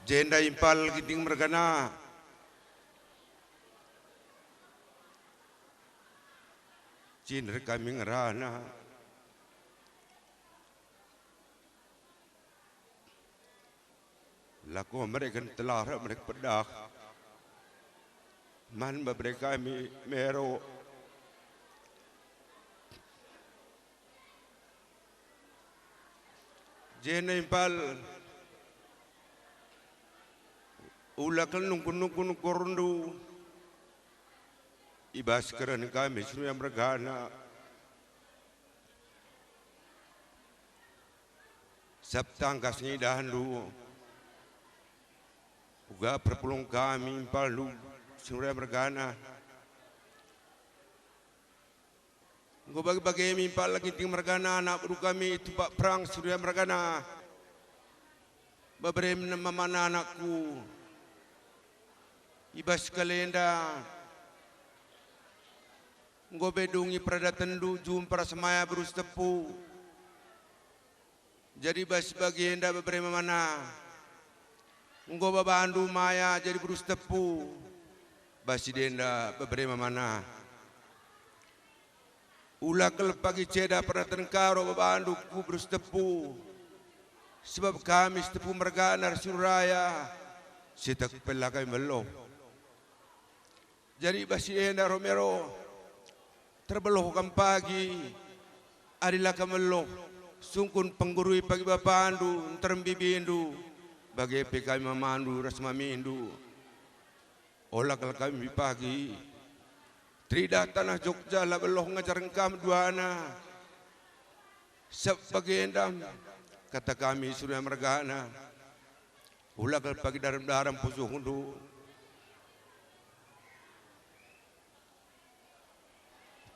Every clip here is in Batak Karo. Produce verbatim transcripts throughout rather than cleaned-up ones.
Jenda impal Ginting mergana. Cinder kami ngerana. Lako mereken telah rak merek pedah. Man babere kami mero. Jenda impal ula kal nungkun-nungkun korndu i bas kerehen kami si Nuria mergana. Sab tangkas nge idahndu uga perpulung kami impalndu si Nuria mergana. Enggo bage-bage me impal Ginting mergana anak beru kami tumpak perang si Nuria mergana. Babere me mamana anakku. I bas kalenda enggo be dungi peradatenndu jumpa ras maya beru Sitepu. Jadi bas bagenda babere mamana. Enggo babandu maya jadi beru Sitepu. Bas si denda babere mamana. Ula kal pagi ceda peraten karo babandu ku beru Sitepu. Sebab kami Sitepu mergana ras Raya. Sitek pe la kami meloh. Jadi bas si enda ro mero, terbeloh kam pagi, adi la kam meloh, sungkun penggurui pagi bapandu, nterem bibindu, bage pe kami mamandu ras mamindu. Ola kal kami pagi, teridah tanah Jogja la beloh ngajar kam duana. Sab bagenda, kata kami si Nuria mergana, ula kal pagi daram-daram pusuhndu.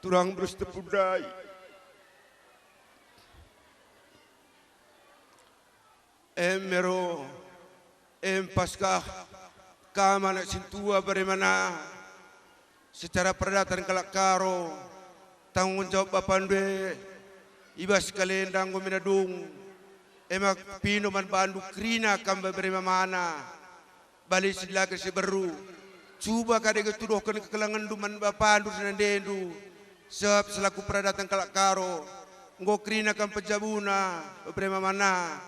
Turang beru Sitepu ndai. Em mero, em Paskah, kam anak sintua bere mamana. Secara peradatenndu kalak Karo, tanggung jawab bapandu e, i bas kalenda enggo mina dung, e maka pindo man bandu kerina kam babere mamana. Bali si dilaki si beru, cuba ka dage tuduhken kekelangenndu man bapandu ras nandendu, sebab selaku peradaten kalak Karo, enggo kerina kam pejabuna, babere mamana,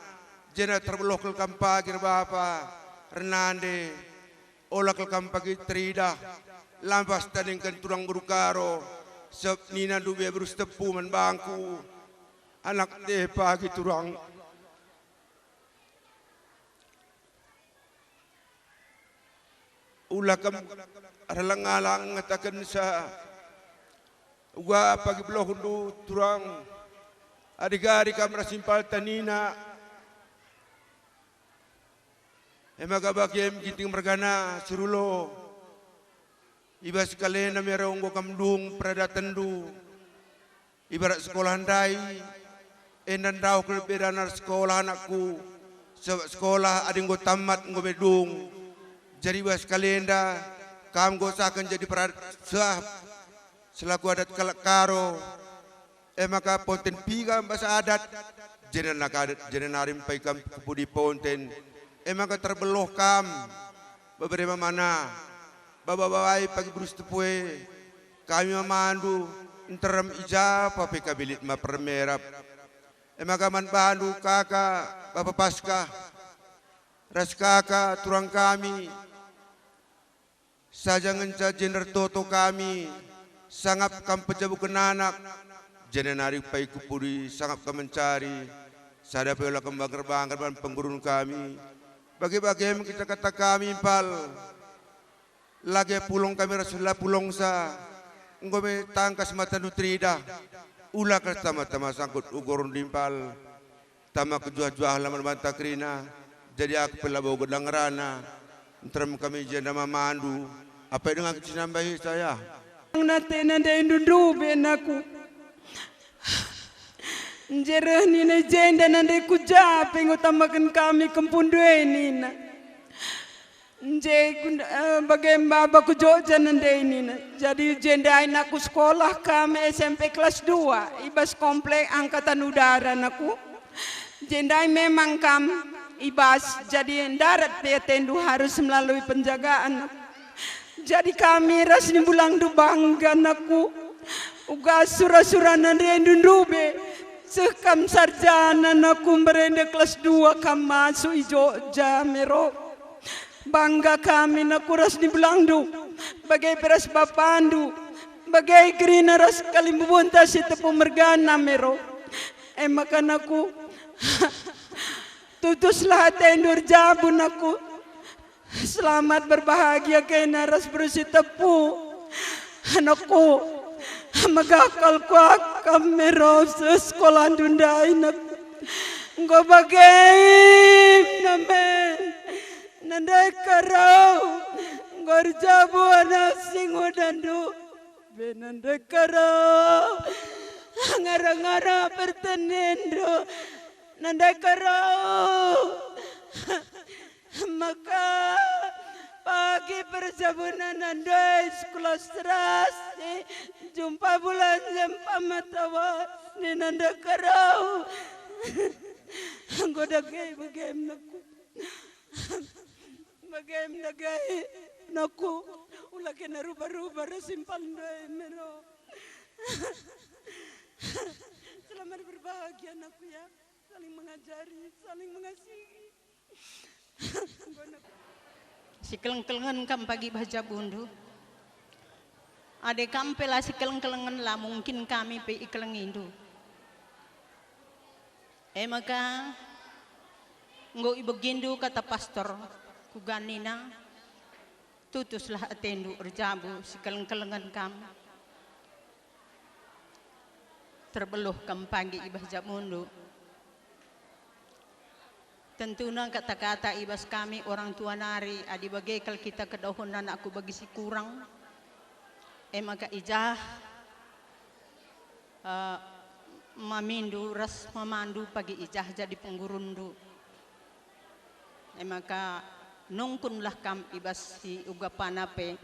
jenda terbeloh kal kam pagi erbapa, ernande. Ola kal kam pagi teridah, lampas tadingken turang beru Karo, sebab ninandu be beru Sitepu man bangku. Anak te pagi turang. Ula kam erlang-alang ngatakensa, uga pagi belohndu turang, adi gari kam ras impalta nina. E maka bagem Ginting mergana si Rulo. I bas kalenda mero enggo kam dung peradatenndu. Ibarat sekolah ndai, enda ndauh kal bedana sekolah anakku, sebab sekolah adi enggo tamat enggo be dung. Jadi i bas kalenda, kam enggo usahaken jadi peradat sah selaku adat kalak Karo. E maka ponten piga bas adat, jenda naka adat, jenda nari mpai kam ku pudi ponten. E maka terbeloh kam, babere mamana, baba-babai pagi beru Sitepu e, kami mamandu, nterem i ja pe kami lit ma permerap. E maka man bandu kaka, bapa Paskah, ras kaka turang kami, saja ngenca jenda ertoto kami, sangap kam pejabuken anak, jenda nari mpai ku pudi sangap kam mencari, sada pe ola kam bangker-bangker man penggurun kami. Bage-bage me kita kata kami impal. Lage pulung kami ras la pulungsa, enggo me tangkas matandu teridah, ula kal tama-tama sangkut ugorndu impal. Tama kejuah-juah la man banta kerina, jadi aku pe labo gedang ngerana. Nterem kami jenda mamandu, apai denga kecinambahi saya. Nate nandendu ndube naku. Nje reh nina i jenda nande ku ja pe enggo tamaken kami kempundu e nina. Nje ku, eh, bage maba ku Jogja nande nina. Jadi jenda ai naku sekolah kam S M P kelas dua i bas komplek Angkatan Udara naku. Jenda ai memang kam i bas, jadi ndarat pe atendu harus melalui penjagaan. Jadi kami ras ni bulangndu bangga, nakku. Uga sura-sura nandendu ndube, seh kam sarjana, nakku, mberende kelas dua kam masuk i Jogja, Mero. Bangga kami, nakku, ras ni bulangndu, bage pe ras bapandu, bage kerina ras kalimbubunta si tepu mergana, Mero. E maka, nakku, tutuslah atendu erjabu, nakku. Selamat berbahagia kena ras beru si tepu. Anakku, megah kal kuakap me ras sekolahndu ndai, nakku. Enggo bage, namen. Nandai ka rau, enggo erjabu anak si ngudandu. Be nandai ka rau, ngara-ngara pertenenndu. Nandai ka rau. Maka pagi perjabuna nandai sekolah serasi, jumpa bulan jempa matawa ni nandai ka rau. Enggo dage bage nakku. Bage dage nakku, ula kena ruba-ruba ras impal ndai me ro. Selamat berbahagia, nakku, ya. Saling mengajari, saling mengasihi. Enggo, nakku. Sikeleng-kelengen kam pagi bah jabundu. Adi kam pe la sikeleng-kelengen, la mungkin kami pe ikelengindu. E maka, enggo ibegindu kata pastor, kuga nina, tutuslah atendu erjabu, sikeleng-kelengen kam. Terbeluh kam pagi i bas jabundu. Tentuna kata-kata i bas kami orang tua nari, adi bage kal kita kedohon anakku bagi si kurang, e maka i jah, eh, mamindu ras mamandu pagi i jah jadi penggurundu. E maka nungkunlah kam i bas si ugapana pe.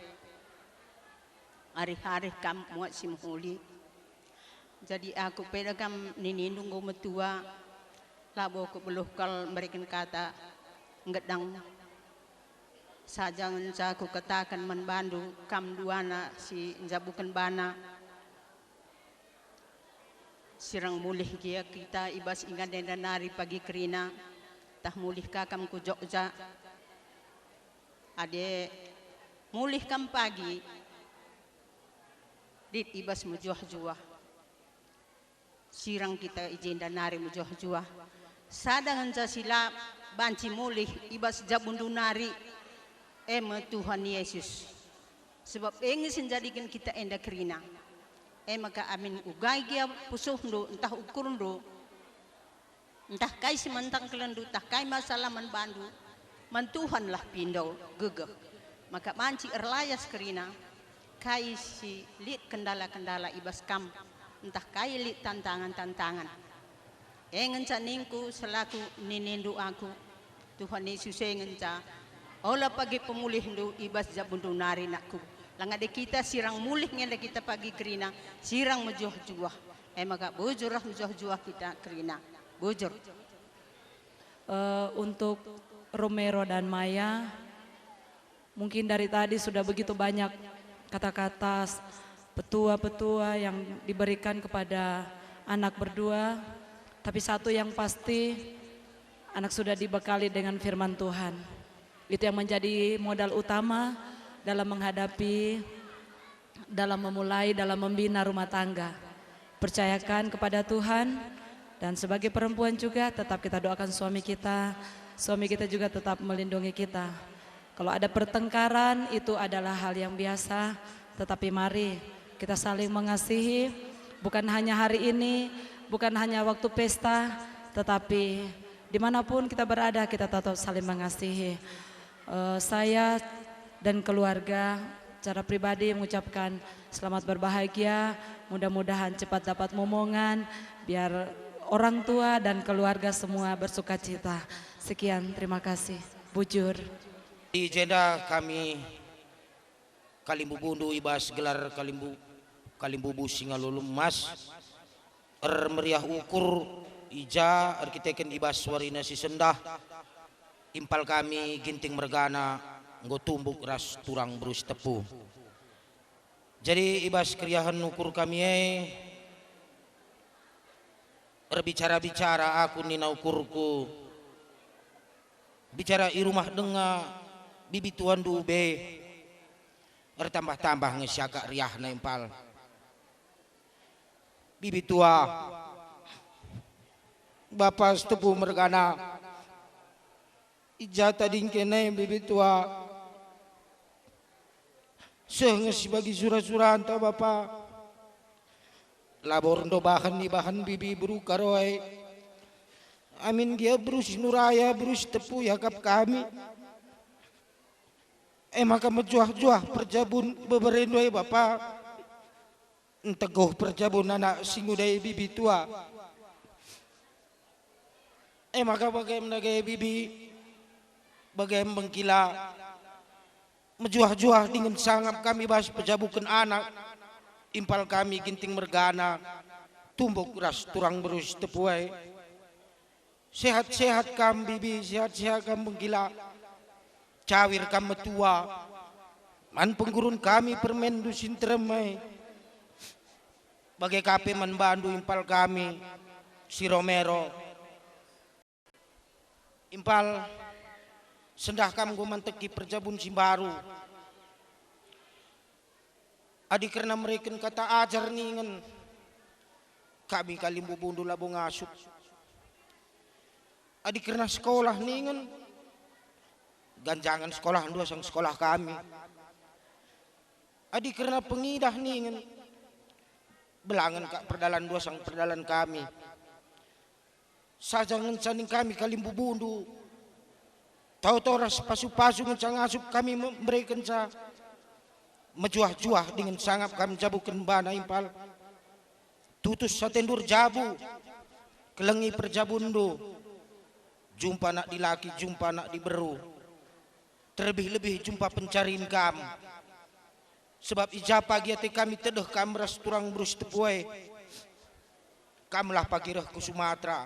Arih-arih kam muat si mehuli. Jadi aku pe da kam ninindu enggo metua, labo kubeluh kal mereken kata nggedang. Saja ngenca kukataken man bandu, kam duana si njabuken bana. Sirang mulih gia kita i bas ingan enda nari pagi kerina, tah mulih ka kam ku Jogja. Adi mulih kam pagi, lit i bas mejuah-juah. Sirang kita i jenda nari mejuah-juah. Sada ngenca si la banci mulih i bas jabundu nari, e me Tuhan Yesus. Sebab e nge si njadiken kita enda kerina. E maka amin uga gia pusuhndu ntah ukurndu, ntah kai si man tangkelenndu, ntah kai masalah man bandu, man Tuhanlah pindo gegeh. Maka banci erlayas kerina kai si lit kendala-kendala i bas kam, ntah kai lit tantangan-tantangan. E ngenca ningku selaku ninindu aku, Tuhan Yesus e ngenca, ola pagi pemulihndu i bas jabundu nari, nakku. Langa de kita sirang mulih nge enda kita pagi kerina, sirang mejuah-juah. E maka bujurlah mejuah-juah kita kerina. Bujur. Eh, untuk Romero dan Maya, mungkin dari tadi sudah begitu banyak kata-kata s-, petua-petua yang diberikan kepada anak berdua, tapi satu yang pasti, anak sudah dibekali dengan firman Tuhan. Itu yang menjadi modal utama dalam menghadapi, dalam memulai, dalam membina rumah tangga. Percayakan kepada Tuhan, dan sebagai perempuan juga tetap kita doakan suami kita, suami kita juga tetap melindungi kita. Kalau ada pertengkaran, itu adalah hal yang biasa, tetapi mari kita saling mengasihi, bukan hanya hari ini, bukan hanya waktu pesta, tetapi dimanapun kita berada, kita tetap saling mengasihi. Eh, saya dan keluarga secara pribadi mengucapkan selamat berbahagia, mudah-mudahan cepat dapat momongan, biar orang tua dan keluarga semua bersukacita. Sekian, terima kasih. Bujur. Di jenda kami kalimbubundu i bas gelar kalimbu, kalimbubu si ngalo lemas, ermeriah ukur, i ja erkiteken i bas warina si sendah, Impal kami Ginting mergana enggo tumbuk ras turang beru Sitepu. Jadi i bas keriahen ukur kami e, erbicara-bicara aku nina ukurku, bicara i rumah denga bibi tuandu be, ertambah-tambah nge siakap riahna impal. Bibi tua, Bapa Sitepu mergana, i ja tadingken e, Bibi tua, seh nge si bagi sura-suranta, Bapa. Labo erndobahen ibahan bibi beru Karo e. Amin gia beru Sinuraya, beru Sitepu iakap kami. E maka mejuah-juah perjabun beberendu e, Bapa. Nteguh perjabun anak si nguda e, Bibi tua. E maka bagem dage, Bibi, bagem bengkila, mejuah-juah dingen sangap kami bas pejabuken anak, impal kami Ginting mergana, tumbuk ras turang beru Sitepu e. Sehat-sehat kam, Bibi, sehat-sehat kam, bengkila. Cawir kam metua. Man penggurun kami permenndu si nterem e. Bage ka pe man bandu impal kami si Romero. Impal, sendah kam enggo manteki perjabun si mbaru. Adi kerna mereken kata ajar ningen, kami kalimbubundu labo ngasup. Adi kerna sekolah ningen, ganjangen sekolahndu asang sekolah kami. Adi kerna pengidah ningen, belangen kap perdalanndu asang perdalan kami. Saja ngenca ning kami kalimbubundu, toto ras pasu-pasu ngenca ngasup kami me-, merekenca. Mejuah-juah dingen sangap kami njabuken bana impal. Tutus atendu erjabu, kelengi perjabunndu. Jumpa anak dilaki, jumpa anak diberu. Terlebih-lebih jumpa pencarin kam. Sebab i ja pagi ate kami tedeh kam ras turang beru Sitepu e. Kamlah pagi reh ku Sumatra.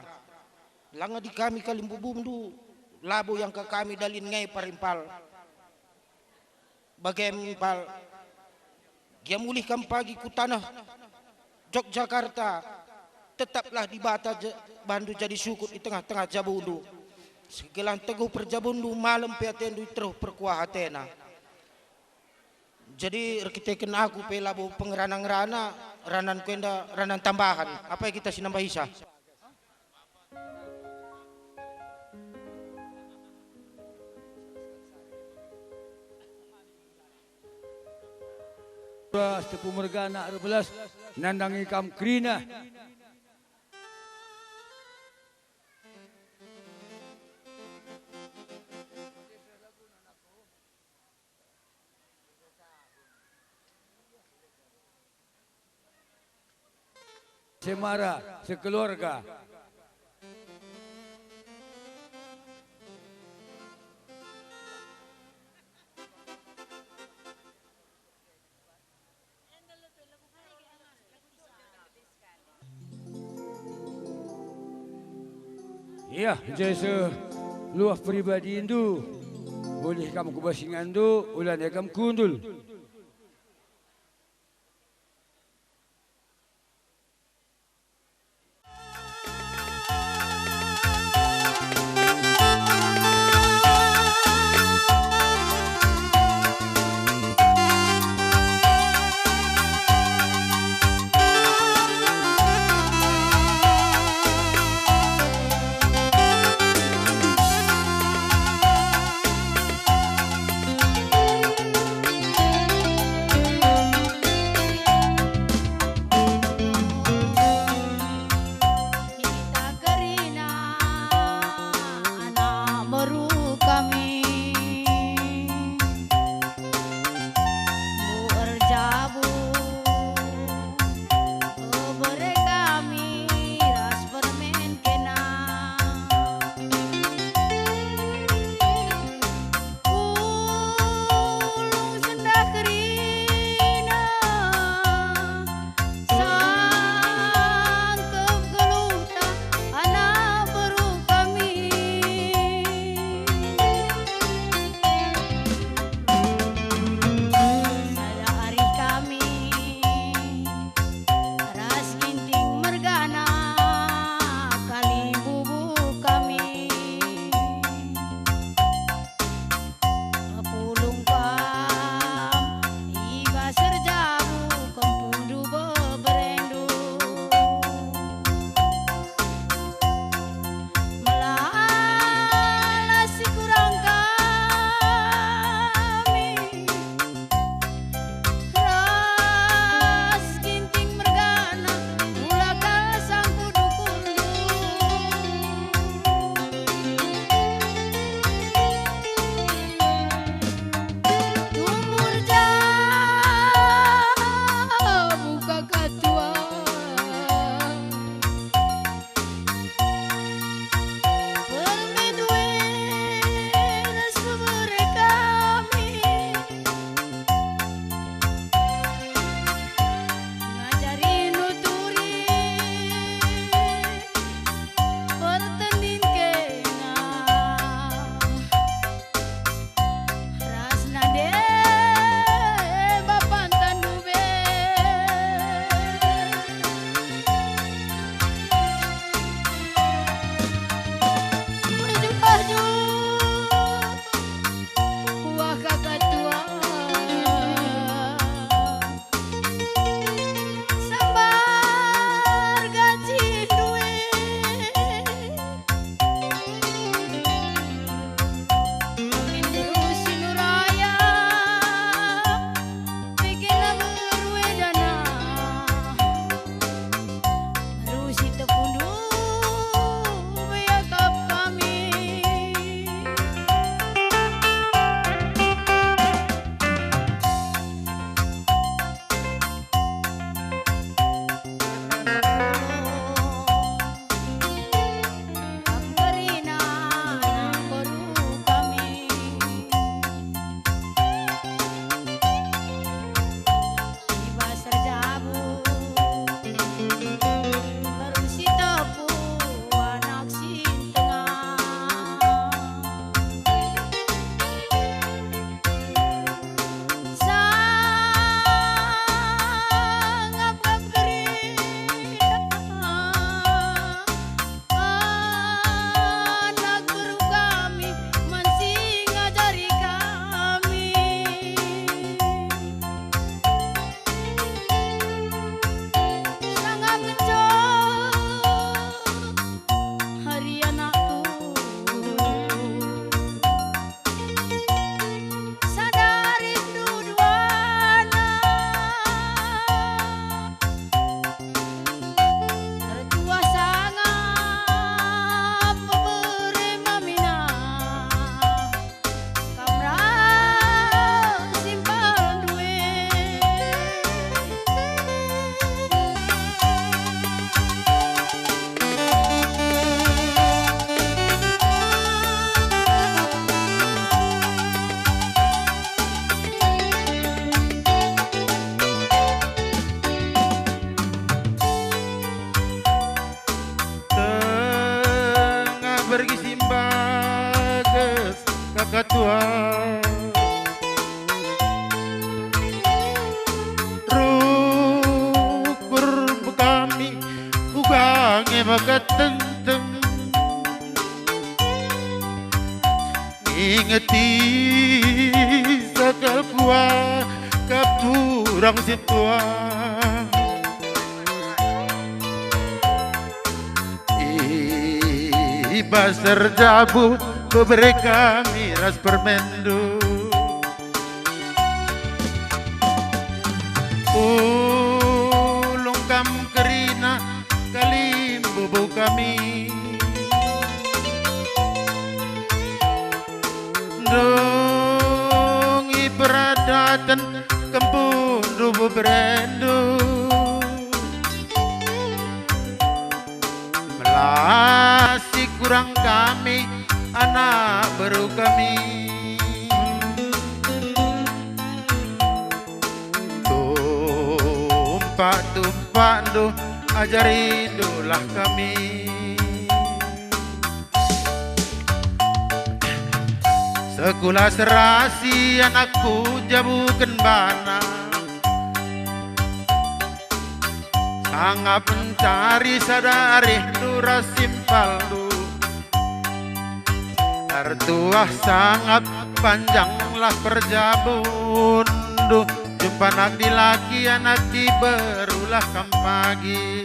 Lang adi kami kalimbubundu, labo iangka kami dalin ngepar impal. Bagem impal, gia mulih kam pagi ku taneh Jogjakarta, tetaplah Dibata je-, bandu jadi sukut i tengah-tengah jabundu. Segelah nteguh perjabunndu, malem pe atendu i teruh perkuah atena. Jadi erkiteken aku pe labo pengerana-ngerana, rananku enda ranan tambahan. Apai kita si nambahisa? Ras Tepu mergana erbelas nandangi kam kerina. Cemara sekeluarga. Ia, jese luah pribadindu, mulih kam ku bas inganndu, ulana kam kundul. maka tenteng. Ngingeti sakal kuakap turang sintua. I bas erjabu bebere kami ras permenndu. Ulung kam kerina kalimbubu kami. Ndungi peradaten kempundu beberendu. Melasi kurang kami anak beru kami. Tumpak-tumpakndu ajarindulah kami. Sekula serasi anakku jabuken bana. Sangap mencari sada arihndu ras simpalndu. Ertuah sangap panjanglah perjabunndu. Jumpa anak dilaki anak diberulah kam pagi.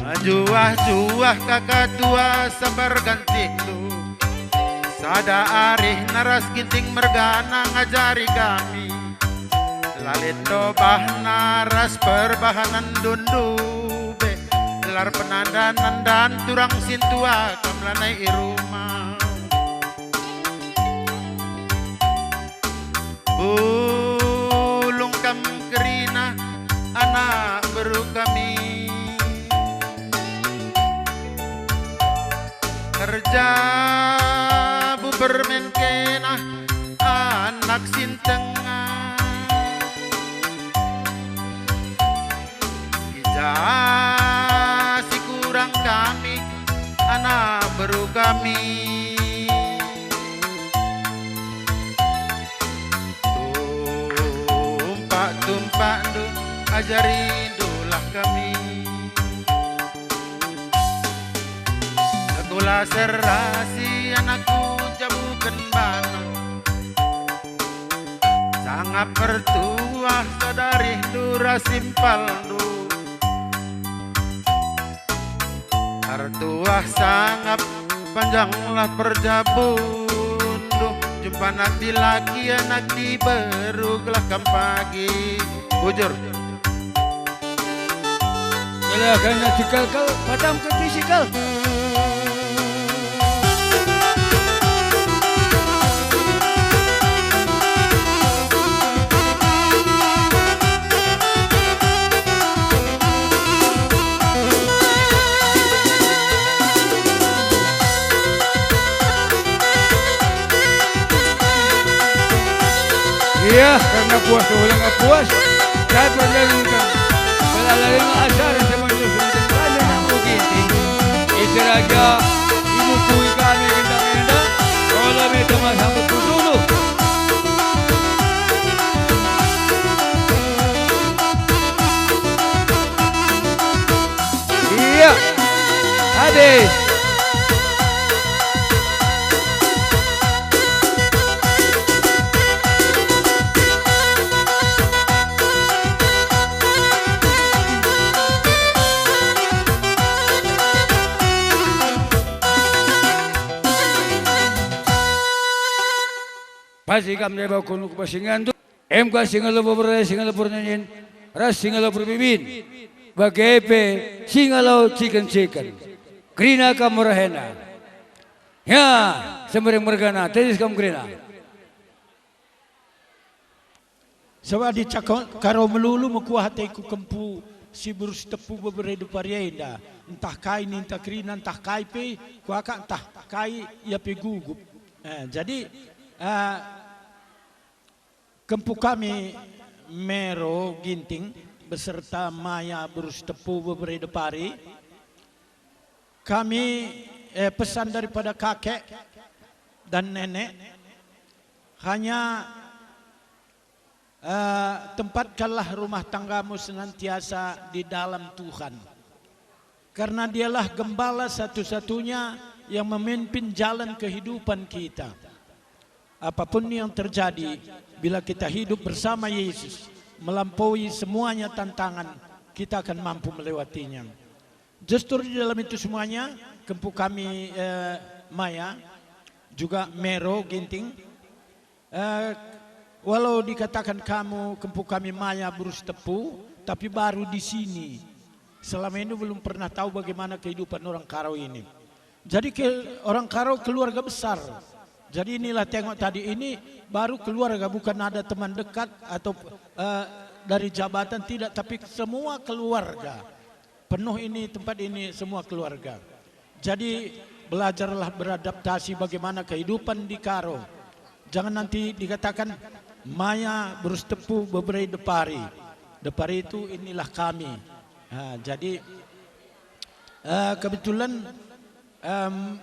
Mejuah-juah kaka tua sabar gantihndu. Sada arihna ras Ginting mergana ngajari kami. La lit ndobahna ras perbahanen ndundu be. Gelar penandan-nandan turang sintua kam lanai i rumah. Bulung kam kerina anak beru kami. Erjabu permen kena anak sintengah. I ja si kurang kami, anak beru kami. Tumpak-tumpakndu, ajarindulah kami. Sekula serasi anakku jabuken bana. Sangap ertuah sada arihndu ras simpalndu. Ertuah sangap panjanglah perjabunndu. Jumpa anak dilaki anak diberu gelah kam pagi. Bujur. Gelah kena cikal kal, padam ke tisi kal. Iya, karena puas, ulang puas. Saya perjalanan. Pelalaring acara semuanya sudah kami nampu Ginting. Isi raja, ibu kui kami gendang-gendang. Kalau minta mas sambut kusulu. Iya, habis. Pasti kam deba kunu ku bas ingandu. Em ka si ngalo bebere, si ngalo pernyanyin, ras si ngalo perbibin. Bage pe si ngalo ciken-ciken. Kerina kam merehena. Ya, semering mergana, tedis kam kerina. Sabap adi cako-, karo melulu mekuah ateku kempu si beru si tepu bebere depari enda. Ntah kai ninta kerina, ntah kai pe kuakap, ntah kai ia pe gugup. Eh, jadi, eh, Kempu kami Mero Ginting beserta Maya beru si tepu bebere depari. Kami, eh, pesan daripada kakek dan nenek, hanya, eh, tempatkanlah rumah tanggamu senantiasa di dalam Tuhan. Karena Dialah gembala satu-satunya yang memimpin jalan kehidupan kita. Apapun yang terjadi, bila kita hidup bersama Yesus, melampaui semuanya tantangan, kita akan mampu melewatinya. Justru di dalam itu semuanya, kempu kami, eh, Maya, juga Mero Ginting, eh, walau dikatakan kamu kempu kami Maya Berus Tepu, tapi baru di sini. Selama ini belum pernah tahu bagaimana kehidupan orang Karo ini. Jadi ke, orang Karo keluarga besar. Jadi inilah, tengok tadi, ini baru keluarga, bukan ada teman dekat atau, eh, dari jabatan, tidak, tapi semua keluarga. Penuh ini, tempat ini, semua keluarga. Jadi, belajarlah beradaptasi bagaimana kehidupan di Karo. Jangan nanti dikatakan, "Maya Berus Tepu bebere Depari." Depari itu inilah kami. Ha, jadi, eh, kebetulan, em,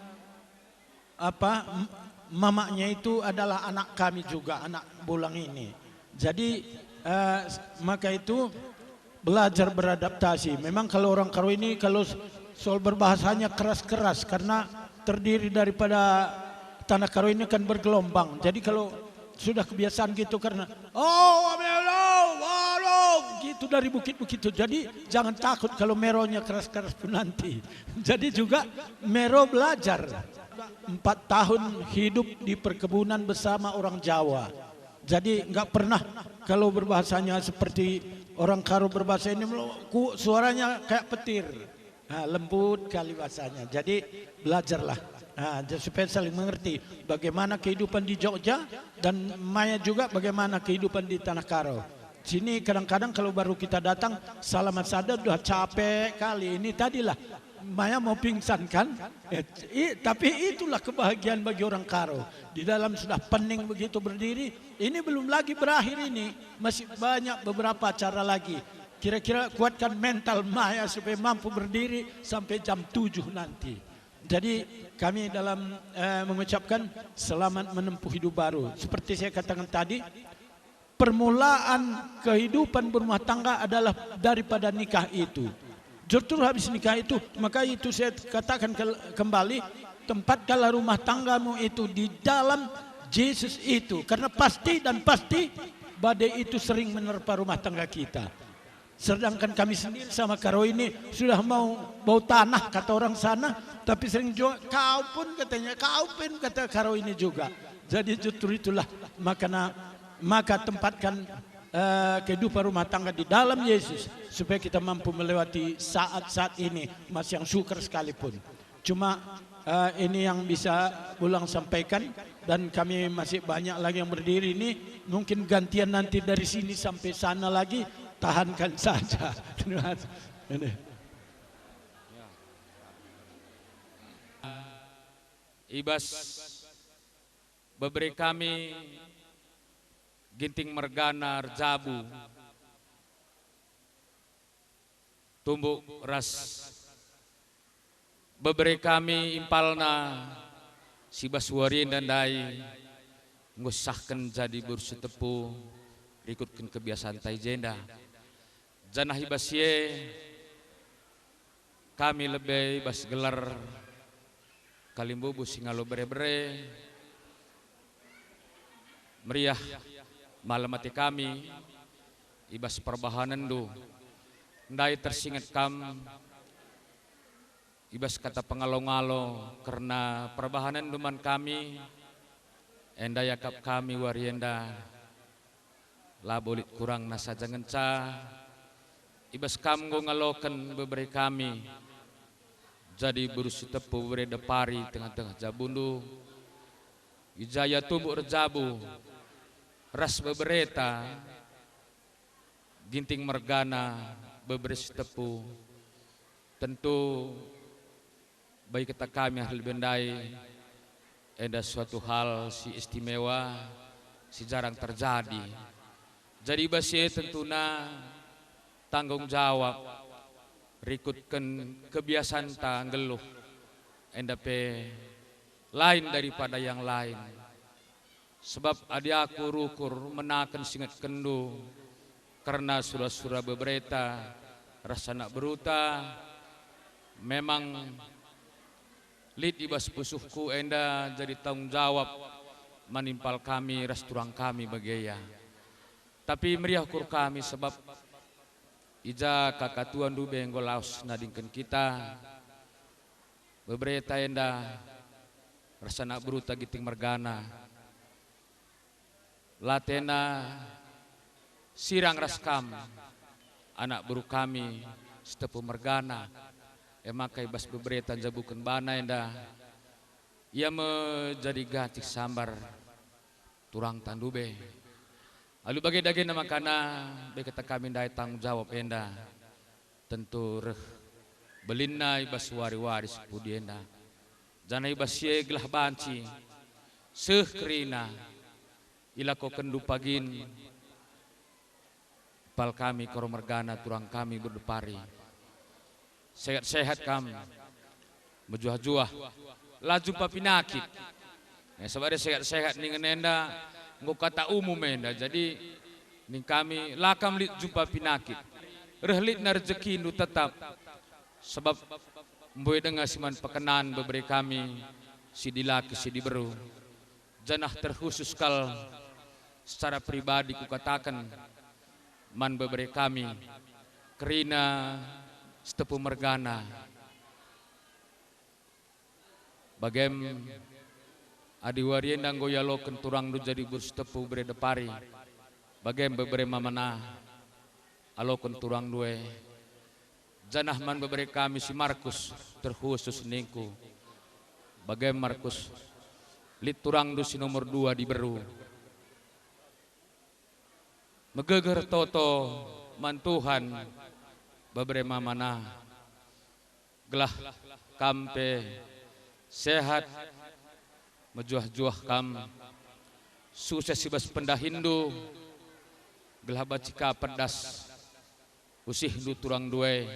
apa, m-, mamaknya itu adalah anak kami juga, anak Bulang ini. Jadi, eh, s-, maka itu belajar beradaptasi. Memang kalau orang Karo ini, kalau s-, soal berbahasanya keras-keras, karena terdiri daripada tanah Karo ini kan bergelombang. Jadi kalau sudah kebiasaan gitu, karena, "Oh, ame lo, walo," gitu dari bukit-bukit itu. Jadi jangan takut kalau Meronya keras-keras pun nanti. Jadi juga Mero belajar empat tahun hidup di perkebunan bersama orang Jawa. Jadi nggak pernah, kalau berbahasanya seperti orang Karo berbahasa ini, melo-, ku-, suaranya kayak petir. Ha, lembut kali bahasanya. Jadi belajarlah. Ha, ja-, supaya saling mengerti bagaimana kehidupan di Jogja dan Maya juga bagaimana kehidupan di Tanah Karo. Sini kadang-kadang kalau baru kita datang, salaman sada udah capek kali. Ini tadilah Maya mau pingsan kan? Eh, i-, tapi itulah kebahagiaan bagi orang Karo. Di dalam sudah pening begitu berdiri, ini belum lagi berakhir ini, masih banyak beberapa acara lagi. Kira-kira kuatkan mental Maya supaya mampu berdiri sampai jam tujuh nanti. Jadi kami dalam, eh, mengucapkan selamat menempuh hidup baru. Seperti saya katakan tadi, permulaan kehidupan berumah tangga adalah daripada nikah itu. Justru habis nikah itu, maka itu saya katakan ke-, kembali, tempatkanlah rumah tanggamu itu di dalam Yesus itu. Karena pasti dan pasti badai itu sering menerpa rumah tangga kita. Sedangkan kami sendiri sama Karo ini sudah mau bau tanah, kata orang sana, tapi sering juga, "Kau pun," katanya, "kau pun," kata Karo ini juga. Jadi justru itulah makana, maka tempatkan, eh, kehidupan rumah tangga di dalam Yesus, supaya kita mampu melewati saat-saat ini, masih yang sukar sekalipun. Cuma, eh, ini yang bisa Bulang sampaikan, dan kami masih banyak lagi yang berdiri ini. Mungkin gantian nanti dari sini sampai sana lagi, tahankan saja. Terima kasih. Ini. I bas bebere kami Ginting mergana Erjabu, tumbuk ras bebere kami impalna si bas wari enda ndai enggo sahken jadi Berus Tepu rikutken kebiasanta i jenda. Janah i bas si e kami lebe i bas gelar kalimbubu si ngalo bere-bere. Meriah malem ate kami i bas perbahanenndu. Ndai tersinget kam i bas kata pengalo-ngalo kerna perbahanenndu man kami, enda iakap kami wari enda labo lit kurangna saja ngenca. I bas kam enggo ngaloken bebere kami jadi Berus Tepu, bebere Depari tengah-tengah jabundu. I ja ia tumbuk erjabu ras bebereta Ginting mergana, bebere Sitepu. Tentu bagi kita kami ahli lebe ndai, enda suatu hal si istimewa, si jarang terjadi. Jadi i bas si e tentuna tanggung jawab rikutken kebiasanta nggeluh enda pe lain daripada yang lain. Sebab adi aku rukur menaken singetkenndu kerna sura-sura bebereta ras anak beruta, memang lit i bas pusuhku enda jadi tanggung jawab manimpal kami ras turang kami bage ia. Tapi meriah ukur kami sebab i ja kakatua ndube enggo lawes nadingken kita, bebereta enda ras anak beruta Ginting mergana. Latena sirang ras kam, anak beru kami Sitepu mergana, e maka i bas bebereta njabuken bana enda, ia me jadi gacik sambar turang tandu be. Alu bage dage makana, be kata kami ndai tanggung jawab enda. Tentu reh belinna i bas wari-wari si pudi enda. Janah i bas si e gelah banci seh kerina ilakokenndu pagin, pal kami Karo mergana turang kami berdepari. Sehat-sehat kam, mejuah-juah, la jumpa pinakit. Ya, sabari sehat-sehat ningen enda enggo kata umum enda. Jadi ning kami la kam lit jumpa pinakit. Reh litna rejekindu tetap. Sebab mbue denga si man pekenan bebere kami si dilaki si diberu. Janah terkhusus kal secara pribadi kukataken man bebere kami kerina Sitepu mergana. Bagem, adi wari enda enggo ialoken turangndu jadi buru Sitepu bere depari, bagem bebere mamana aloken turangndu e. Janah man bebere kami si Markus terkhusus ningku, bagem Markus, lit turangndu si nomor dua diberu. Megeger toto man Tuhan, bebere mamana, gelah kam pe sehat, mejuah-juah kam, sukses i bas pendahinndu, gelah banci ka pedas usihndu turangndu e.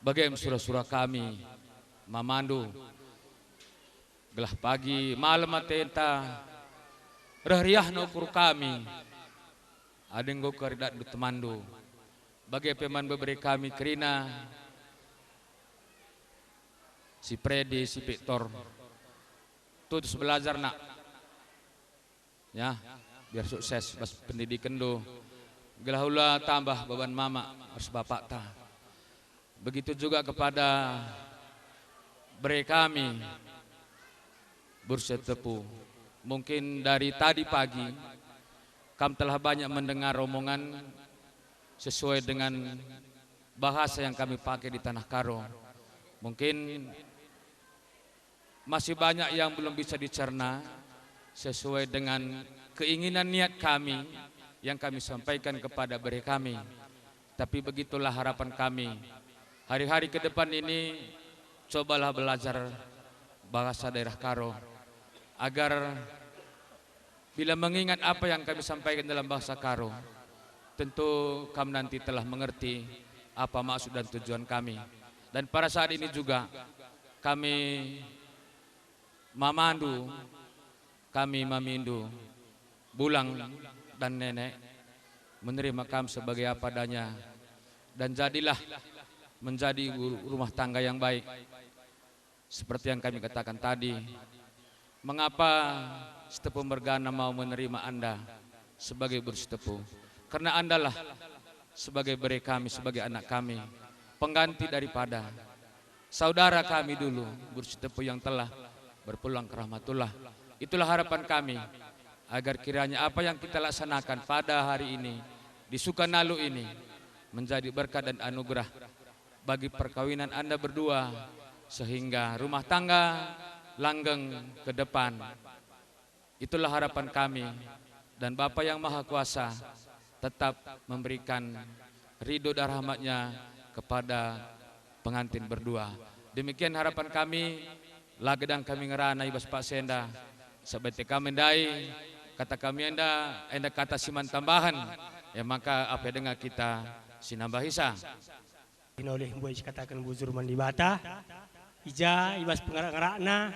Bagem sura-sura kami mamandu, gelah pagi malem atenta reh riahna ukur kami, adi enggo keridatndu temanndu. Bage pe man bebere kami kerina si Predi, si Piktor. Tutus belajar, Nak. Ya, biar sukses bas pendidikenndu, gelah ula tambah beban mama ras bapakta. Begitu juga kepada bere kami, Buru Sitepu. Mungkin dari tadi pagi kam telah banyak mendengar omongan sesuai dengan bahasa yang kami pakai di Tanah Karo. Mungkin masih banyak yang belum bisa dicerna sesuai dengan keinginan niat kami yang kami sampaikan kepada bere kami. Tapi begitulah harapan kami. Hari-hari ke depan ini, cobalah belajar bahasa daerah Karo, agar bila mengingat apa yang kami sampaikan dalam bahasa Karo, tentu kam nanti telah mengerti apa maksud dan tujuan kami. Dan pada saat ini juga kami mamandu, kami mamindu, Bulang dan Nenek, menerima kam sebagai apa adanya, dan jadilah menjadi ibu rumah tangga yang baik. Seperti yang kami katakan tadi, mengapa Sitepu mergana mau menerima Anda sebagai Buru Sitepu? Karena Andalah sebagai bere kami, sebagai anak kami, pengganti daripada saudara kami dulu, Buru Sitepu yang telah berpulang ke rahmatullah. Itulah harapan kami, agar kiranya apa yang kita laksanakan pada hari ini di Sukanalo ini menjadi berkat dan anugerah bagi perkawinan Anda berdua, sehingga rumah tangga langgeng ke depan. Itulah harapan kami, dan Bapa yang Maha Kuasa tetap memberikan ridho dan rahmat-Nya kepada pengantin berdua. Demikian harapan kami, la gedang kami ngerana i bas paksa enda, sabete kami ndai, kata kami enda, enda kata si man tambahen, e maka ape denga kita si nambahisa. Ina ulih mbuai sikataken bujur man Dibata, i ja i bas pengerak-ngerakna,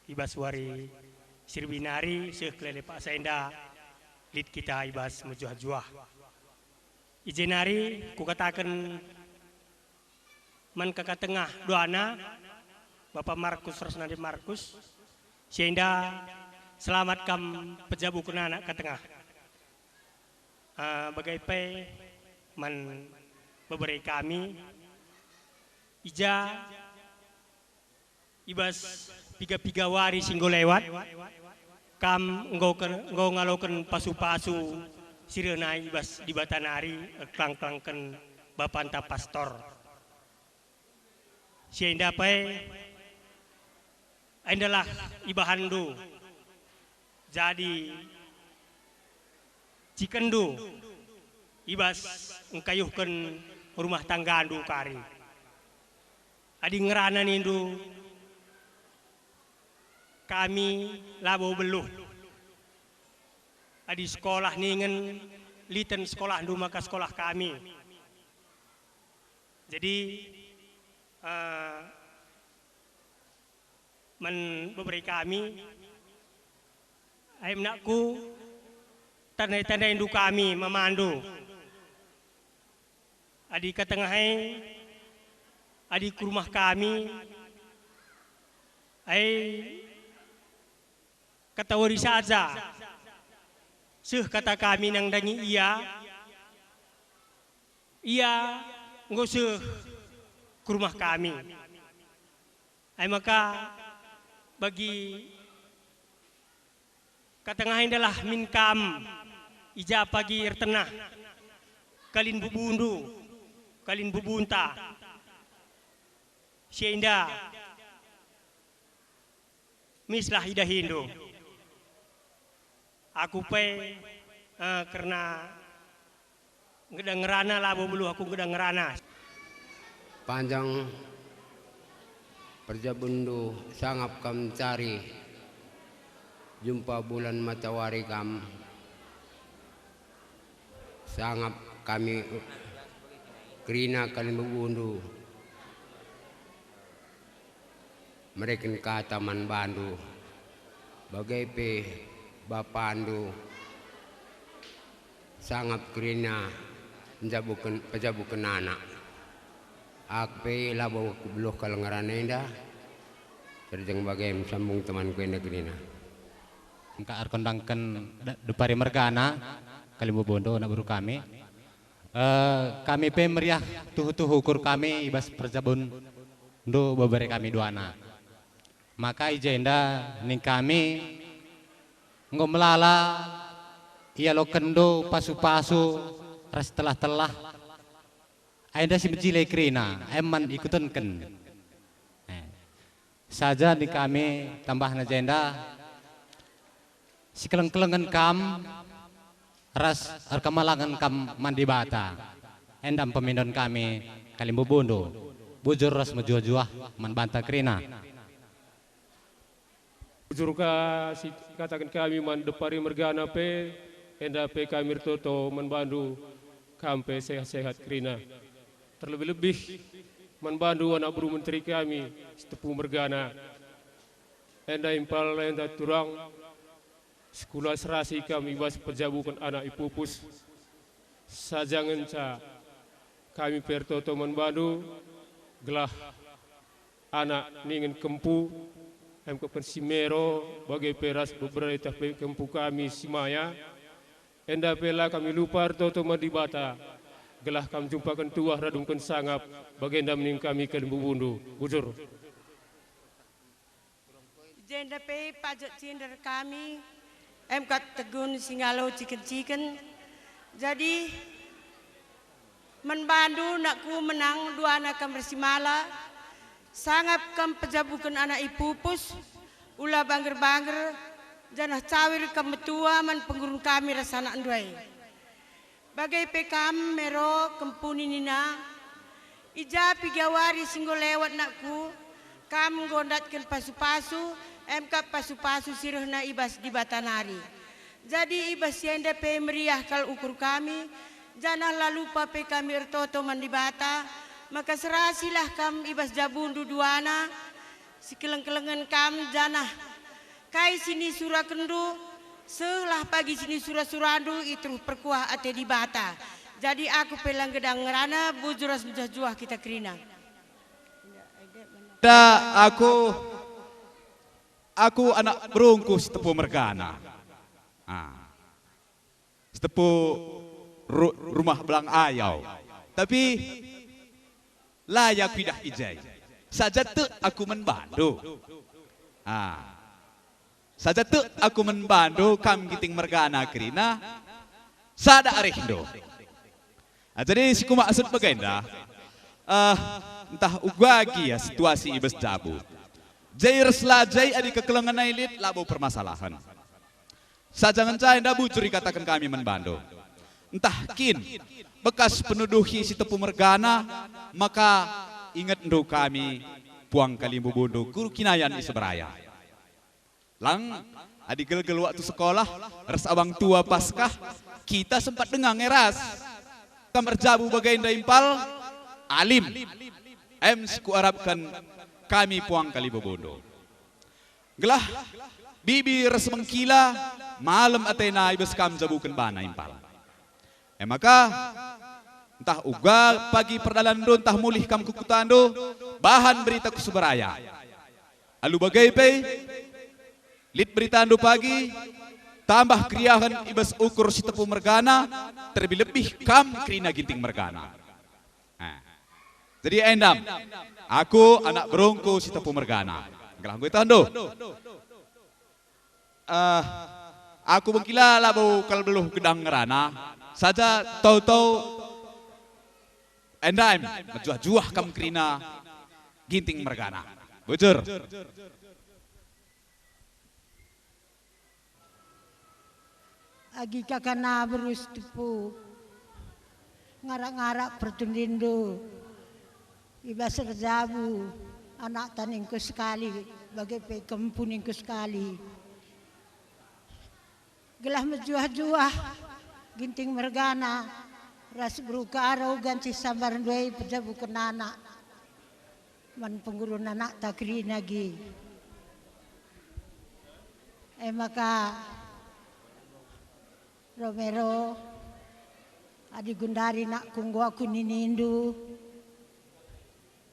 i bas wari si rebe nari seh kelele paksa enda lit kita i bas mejuah-juah. I je nari kukataken man kaka tengah duana, Bapa Markus ras Nande Markus, si enda selamat kam pejabuken anak ka tengah. Ah, bage pe man bebere kami, i ja i bas piga-piga wari si enggo lewat, kam enggo ken-, enggo ngaloken pasu-pasu si rehna i bas Dibata nari, erkeleng-kelengken bapanta pastor. Si enda pe, endalah ibahanndu jadi cikenndu i bas engkayuhken rumah tanggandu kari. Adi ngerana nindu, kami labo beluh. Adi sekolah ningen liten sekolahndu maka sekolah kami. Jadi, eh, man bebere kami, ai menakku, tandai-tandaindu kami mamandu. Adi ka tengah e, adi ku rumah kami, ai kata wari saja, seh kata kami nandangi ia, ia enggo seh ku rumah kami. Ai maka bagi ka tengah endalah min kam i ja pagi ertenah kalin bubundu, kalin bubunta. Si enda mislah idahindu. Aku pe, eh, kerna ngedang ngerana, labo beluh aku ngedang ngerana. Panjang perjabunndu sangap kam cari jumpa bulan matawari kam. Sangap kami kerina kalin bubundu mereken kata man bandu, bage pe bapandu sangap kerina njabuken, pejabuken anak. Aku pe labo kubeluh kal ngerana enda, terjeng bage sambung temanku enda kerina. Engka erkondangken de-, depari mergana, kalin bubundu, anak beru kami. Eh, kami pe meriah tuhu-tuhu ukur kami i bas perjabunndu bebere kami duana. Maka i jenda ning kami enggo melala ialokenndu pasu-pasu ras telah-telah. Enda si mejile kerina, emman ikutenken. Eh. Saja ning kami tambahna jenda, sikeleng-kelengen kam ras erkemalangen kam man Dibata. Enda pemindon kami kalimbubu ndu, bujur ras mejuah-juah man banta kerina. Bujur ka si kataken kami man depari mergana pe, enda pe kami ertoto man bandu, kam pe sehat-sehat kerina. Terlebih-lebih man bandu anak beru menteri kami, Sitepu mergana. Enda impal enda turang, sekula serasi kami bas pejabuken anak ipupus. Saja ngenca kami pe ertoto man bandu, gelah anak ningen kempu, emkepken si mero, bage pe ras bebere tah pe kempu kami si maya, enda pe la kami lupa ertoto man Dibata, gelah kam jumpaken tuah radungken sangap, bagenda ning kami kalimbubundu. Bujur. I jenda pe pajak cinder kami, emkap tegun si ngalo ciken-ciken. Jadi, man bandu nakku menang duana kam ersimala, sangap kam pejabuken anak ipupus, ula bangger-bangger, janah cawir kam metua man penggurun kami ras anakndu e. Bage pe kam, Mero, kempu ninina, i ja piga wari si enggo lewat nakku, kam enggo ndatken pasu-pasu, emkap pasu-pasu si rehna i bas Dibata nari. Jadi i bas si enda pe meriah kal ukur kami, Janah la lupa pe kami ertoto man Dibata, maka serasilah kam i bas jabundu duana, sikeleng-kelengen kam, janah kai si nisurakenndu, sehlah pagi si nisura-surandu i teruh perkuah ate Dibata. Jadi aku pe la nggedang ngerana, bujur ras mejuah-juah kita kerina. Da aku, aku anak berungku Sitepu mergana. Ah. Sitepu ru-, rumah belang ayau. Tapi la ia kuidah i je. Saja tek aku man bandu. Ah. Saja tek aku man bandu kam Ginting mergana kerina. Sada arehndu. Ah, jadi si kumaksud bagenda, eh, ntah uga gia situasi i bas jabu. Je ras la je adi kekelengen e lit labo permasalahen. Saja ngenca enda bujur ikataken kami man bandu. Ntah kin bekas penuduhi Sitepu mergana, maka ingetndu kami puang kalimbubundu ku kinayan i Seberaya. Lang, adi gelgel waktu sekolah ras abang tua Paskah, kita sempat denga nge ras. Kam erjabu bagenda impal, alim. Em si kuarapken kami puang kalimbubundu. Gelah bibi ras mengkila malem atena i bas kam njabuken bana impal. E maka, ntah uga pagi perdalanndu ntah mulih kam ku kutandu, bahan berita ku Seberaya. Alu bage pe, lit beritandu pagi, tambah keriahen i bas ukur Sitepu mergana, terlebih-lebih kam kerina Ginting mergana. Nah. Jadi endam, aku anak berungku Sitepu mergana. Gelah enggo itahndu. Eh, aku mengkila labo kal beluh gedang ngerana, saja tau-tau endam mejuah-juah kam kerina Ginting mergana. Bujur. Agi kakana beru Sitepu, ngarak-ngarak pertundindu i bas erjabu anakta ningku sekali, bage pe kempu ningku sekali. Gelah mejuah-juah Ginting mergana ras beru Karo gancih sambar ndue pejabuken anak man penggurun anakta kerina agi. E maka, Romero, adi gundari nakku enggo aku ninindu,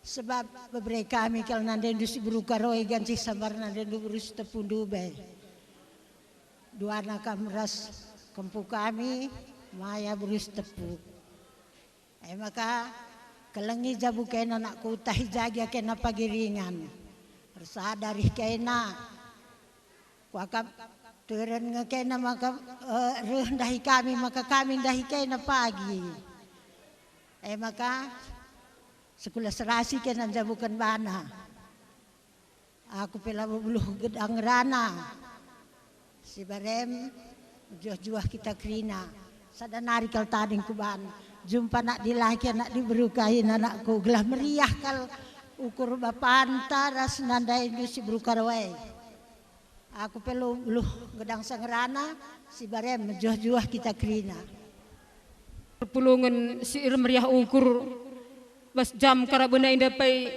sebab bebere kami kal nandendu si beru Karo e gancih sambar nandendu beru Sitepu ndube. Duana kam ras kempu kami, maya beru Sitepu. E maka, kelengi jabu kena nakku, tahi jagi kena pagi ringan. Ersada rih kena. Kuakap turen nge kena maka, eh, reh ndahi kami, maka kami ndahi kena pagi. E maka, sekula serasi kena njabuken bana. Aku pe labo beluh gedang ngerana. Si barem, mejuah-juah kita kerina. Sada nari kal tading kuban. Jumpa anak dilaki, anak diberu kain anakku. Gelah meriah kal ukur bapanta ras nandaindu si beru Karo e. Aku pe labo beluh gedang sa ngerana, si barem mejuah-juah kita kerina. Perpulungen si ermeriah ukur, bas jam karaben enda pe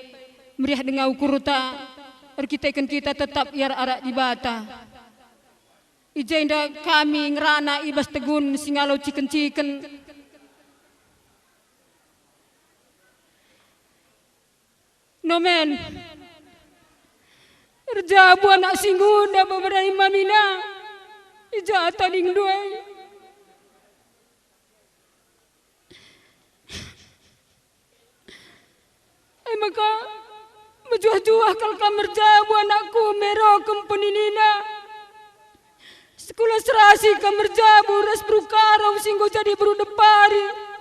meriah denga ukurta, erkiteken kita tetap i arak-arak Dibata. I jenda kami ngerana i bas tegun si ngalo ciken-ciken. Nomen. Erjabu anak si ngunda bebere mamina, i ja tadingndu e. E maka, mejuah-juah kal kam erjabu anakku Mero kempu ninina. Sekula serasi kam erjabu ras beru Karo si enggo jadi beru depari.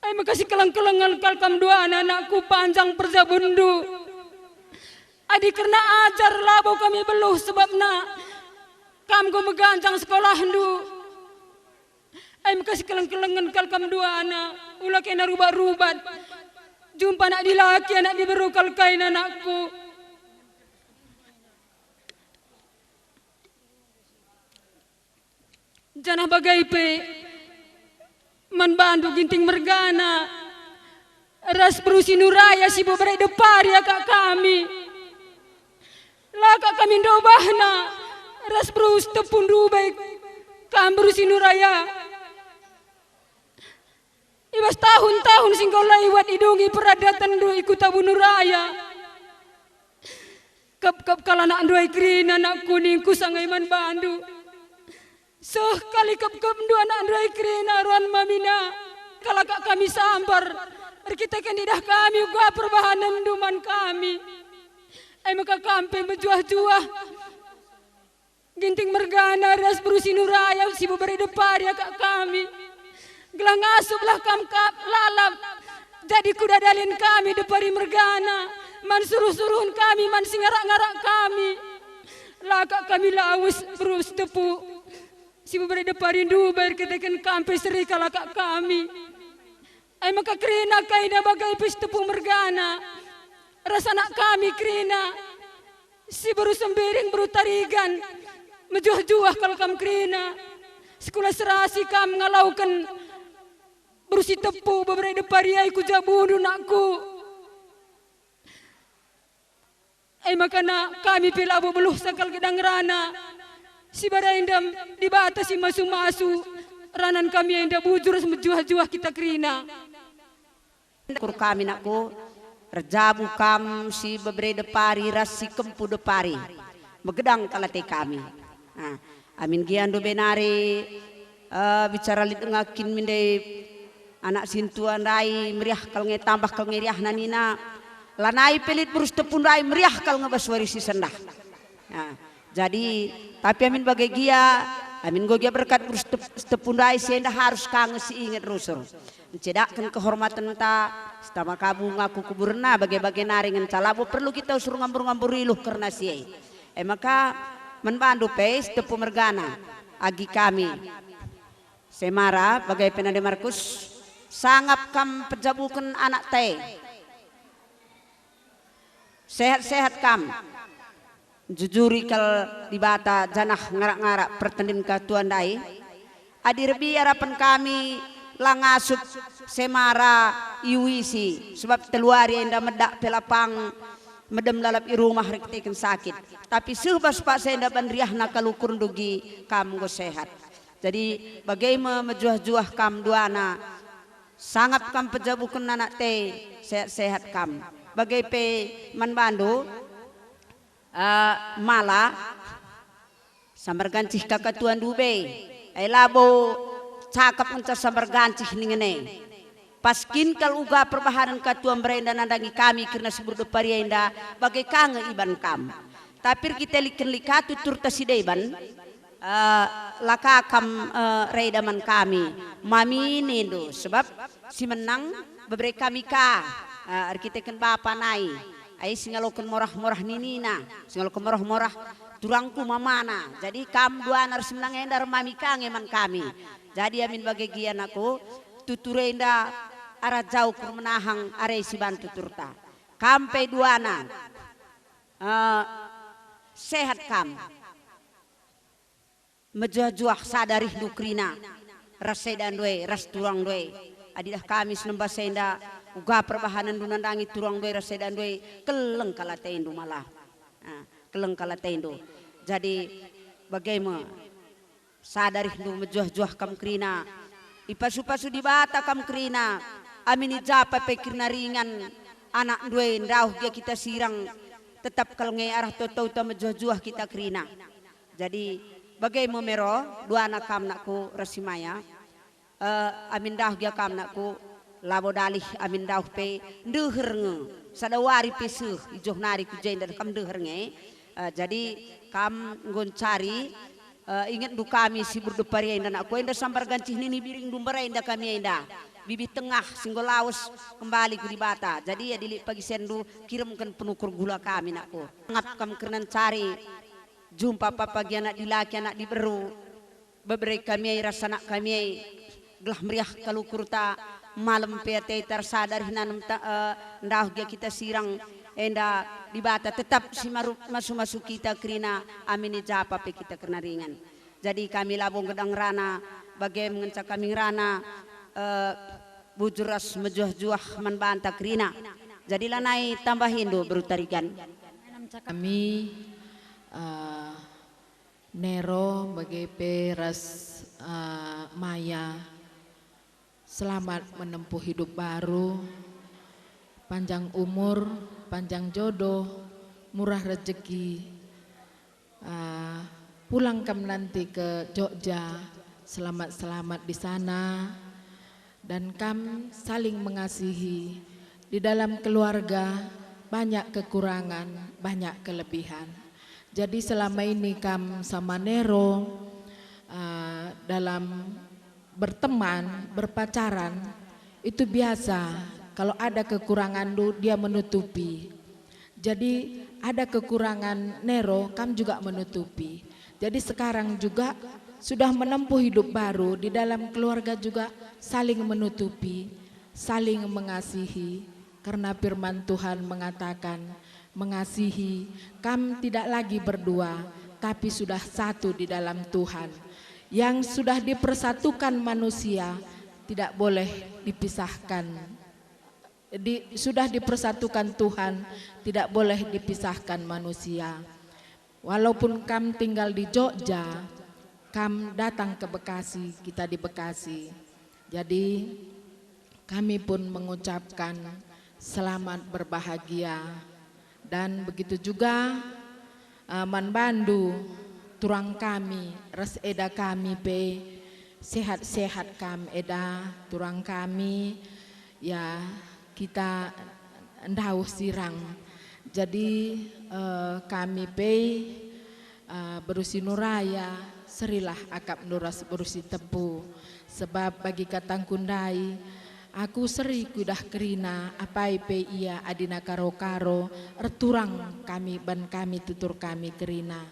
Ai maka sikeleng-kelengen kal kam duana anakku panjang perjabunndu. Adi kerna ajar labo kami beluh sebabna kam enggo meganjang sekolahndu. Ai maka sikeleng-kelengen kal kam duana, ula kena rubat-rubat. Jumpa anak dilaki, anak diberu kal kain anakku. Janah bage pe man bandu Ginting mergana ras beru Sinuraya si bebere depari akap kami. La akap kami ndobahna ras beru Sitepu ndube kam beru Sinuraya. I bas tahun-tahun si enggo lewat idungi peradatenndu i kuta Bunuraya. Kepkep kal anakndu ai kerina, nakku, ningku sanga man bandu. Seh kal ikepkepndu anakndu ai kerina, rohan mamina, kal akap kami sambar erkiteken idah kami uga perbahanenndu man kami. E maka kam pe mejuah-juah. Ginting mergana ras beru Sinuraya si bebere depari akap kami. Gelah ngasup lah kam kap lalap jadi kuda dalen kami depari mergana, man suruh-suruhen kami, man si ngarak-ngarak kami. La akap kami lawes beru Sitepu si bebere depari ndube erkiteken kam pe seri kal akap kami. E maka kerina kaina bage pe Sitepu mergana ras anak kami kerina si beru Sembiring, beru Tarigan, mejuah-juah kal kam kerina. Sekula serasi kam ngalauken beru Sitepu bebere depari ai ku jabundu, nakku. E maka na kami pe labo beluh sakal gedang rana. Si baraindam Dibata si masu-masu ranan kami enda bujur ras mejuah-juah kita kerina. Kur kami, nakku, erjabu kam si bebere depari ras si kempu depari. Megedang kal ate kami. Nah, amin gia ndube nari, eh, bicara lit denga kin mindai anak sintua ndai meriah kal nge, tambah kal nge riahna nina, lanai pe lit beru Sitepu ndai meriah kal nge bas wari si sendah. Nah, jadi, tapi amin bage gia, amin enggo gia berkat beru Sitep-, Sitepu ndai si enda harus ka nge si inget rusur. Ncedakken kehormatenta, setama kabu ngaku kuburenna bage-bage nari ngenca labo perlu kita usur ngambur-ngambur iluh kerna si e. E maka, man bandu pe Sitepu mergana, agi kami. Semara, bage pe nande Markus, sangap kam pejabuken anak te. Sehat-sehat kam. Njujuri kal Dibata janah ngarak-ngarak pertendin ka tua ndai. Adi erbiar apen kami la ngasup Semara iuisi, sebab telu wari enda medak pe la pang, medem lalap i rumah erkiteken sakit. Tapi seh bas paksa enda ban riahna kal ukurndu agi kam enggo sehat. Jadi, bage me mejuah-juah kam duana, sangap kam pejabuken anak te, sehat-sehat kam. Bage pe man bandu, eh, mala, sambar gancih kaka tua ndube, ai labo cakap ngenca sambar gancih ningen e. Pas kin kal uga perbahanen ka tua mberenda nandangi kami kerna si beru depari enda, bage ka nge iban kam. Tapi erkiteken lit ka tuturta si deban, eh, la ka kam, eh, reda man kami, mami nindu, sebab si menang bebere kami ka, eh, erkiteken bapa nai. Ai si ngaloken morah-morah ninina, si ngaloken morah-morah turangku mamana. Jadi kam duana ras si menang enda ermami ka nge man kami. Jadi amin bage gia, nakku, tutur enda arah jauh kur menahang are si bantu tuturta. Kam pe duana, eh, sehat kam. Mejuah-juah sada rihndu kerina, ras sedandu e, ras turangndu e. Adi idah kami si nembas enda, uga perbahanenndu nandangi turangndu e ras sedandu e, keleng kal atendu malah. Ah, keleng kal atendu. Jadi, bage me, sada rihndu mejuah-juah kam kerina. Ipasu-pasu Dibata kam kerina. Amin i ja pe kerina ringan anakndu e, ndauh gia kita sirang, tetap kal nge arah toto-tota mejuah-juah kita kerina. Jadi, bage me Mero, duana kam nakku ras si maya. Eh, amin ndauh gia kam nakku, labo dalih amin ndauh pe ndeher nge. Sada wari pe seh, ijoh nari ku jenda kam ndeher nge. Eh, jadi, kam enggo ncari, eh, ingetndu kami si beru depari enda nakku, enda sambar gancih nini biringndu mberenda kami enda. Bibih tengah si enggo lawes kembali ku Dibata. Jadi, adi lit pagisenndu, kiremken penukur gula kami nakku. Ngap kam kerna ncari jumpa papa gia anak dilaki, anak diberu, bebere kami ai ras anak kami ai, gelah meriah kal ukurta, malem pe ateta ersada reh nanem ta, eh, ndauh gia kita sirang, enda Dibata tetap si maru-, masu-masu kita kerina, amin i ja pe kita kerina ringan. Jadi kami labo nggeluh ngerana, bage me ngenca kami ngerana, eh, bujur ras mejuah-juah man banta kerina. Jadi lanai tambahindu beru Tarigan. Kami, eh, Nero bage pe ras, eh, Maya. Selamat menempuh hidup baru, panjang umur, panjang jodoh, murah rejeki. Ah, pulang kam nanti ke Jogja, selamat-selamat di sana, dan kam saling mengasihi. Di dalam keluarga banyak kekurangan, banyak kelebihan. Jadi selama ini kam sama Nero, ah, dalam berteman, berpacaran, itu biasa. Kalau ada kekurangan tu, dia menutupi. Jadi, ada kekurangan Nero, kam juga menutupi. Jadi, sekarang juga sudah menempuh hidup baru, di dalam keluarga juga saling menutupi, saling mengasihi. Karena firman Tuhan mengatakan, mengasihi, kam tidak lagi berdua, tapi sudah satu di dalam Tuhan. Yang sudah dipersatukan manusia tidak boleh dipisahkan. Di, sudah dipersatukan Tuhan, tidak boleh dipisahkan manusia. Walaupun kam tinggal di Jogja, kam datang ke Bekasi, kita di Bekasi. Jadi, kami pun mengucapkan selamat berbahagia. Dan begitu juga, eh, man bandu turang kami, ras eda kami pe, sehat-sehat kam eda turang kami, ya, kita ndauh sirang. Jadi, eh, kami pe, eh, beru Sinuraya, serilah akapndu ras beru Sitepu. Sebab bagi katangku ndai, aku seri kuidah kerina, apai pe ia adina karo-karo, erturang kami ban kami tutur kami kerina.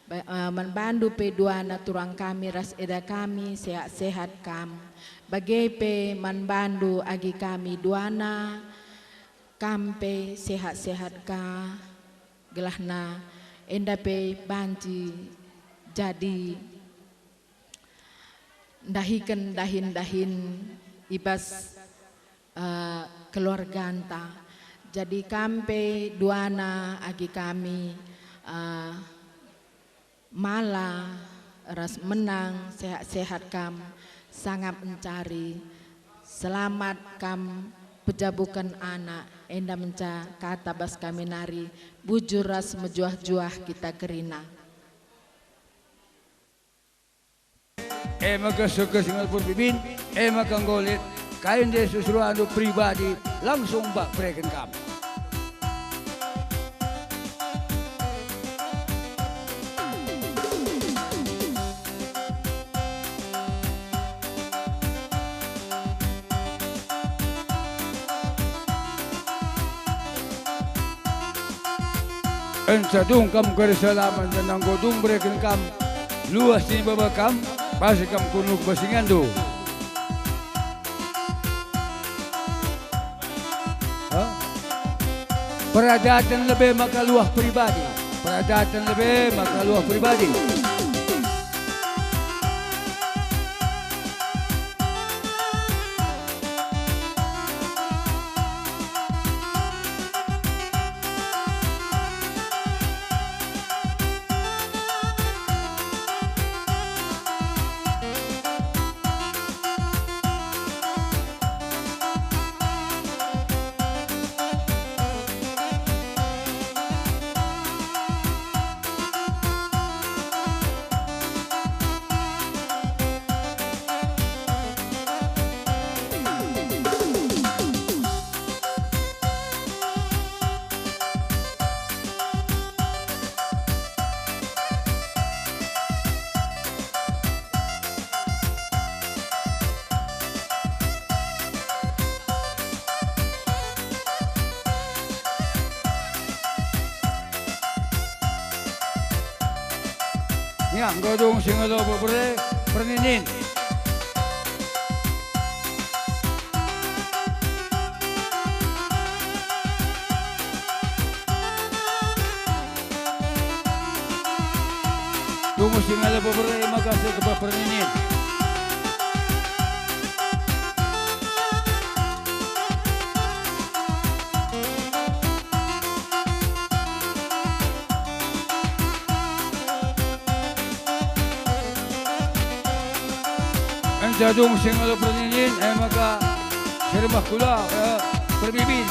Ba-, eh, man bandu pe duana turang kami ras eda kami, sehat-sehat kam. Bage pe man bandu agi kami duana, kam pe sehat-sehat ka, gelahna enda pe banci jadi ndahiken dahin-dahin i bas, eh, keluarganta. Jadi kam pe duana agi kami, eh, mala ras menang, sehat-sehat kam, sangap encari. Selamat kam pejabuken anak, enda menca kata bas kami nari, bujur ras mejuah-juah kita kerina. E maka seke si ngelpun bibin, e maka nggo lit, kai nde susuruhndu pribadi, langsung bak bereken kam. Enca dung kam kersalamen, janah enggo dung bereken kam luah si baba kam, pasi kam kunu bas inganndu. Hah? Peradaten lebe maka luah pribadi. Peradaten lebe maka luah pribadi. Ya, enggo dung si ngelo bebere perninin. Dungu si ngalo bebere maka seh kebah perninin. Enca dung si ngalo perninin, e maka si rembah kula, e, perbibin.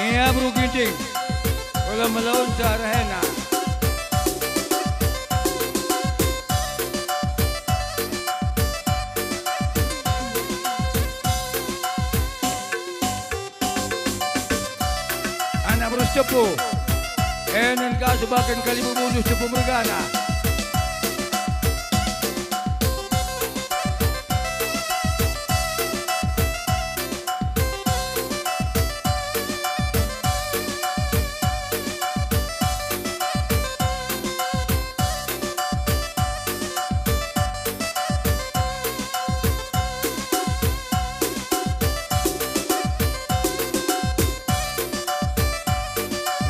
Ia beru Ginting, kula melaunta rehena. Anak beru Sitepu, enen ka subaken kalimbubu Sitepu mergana.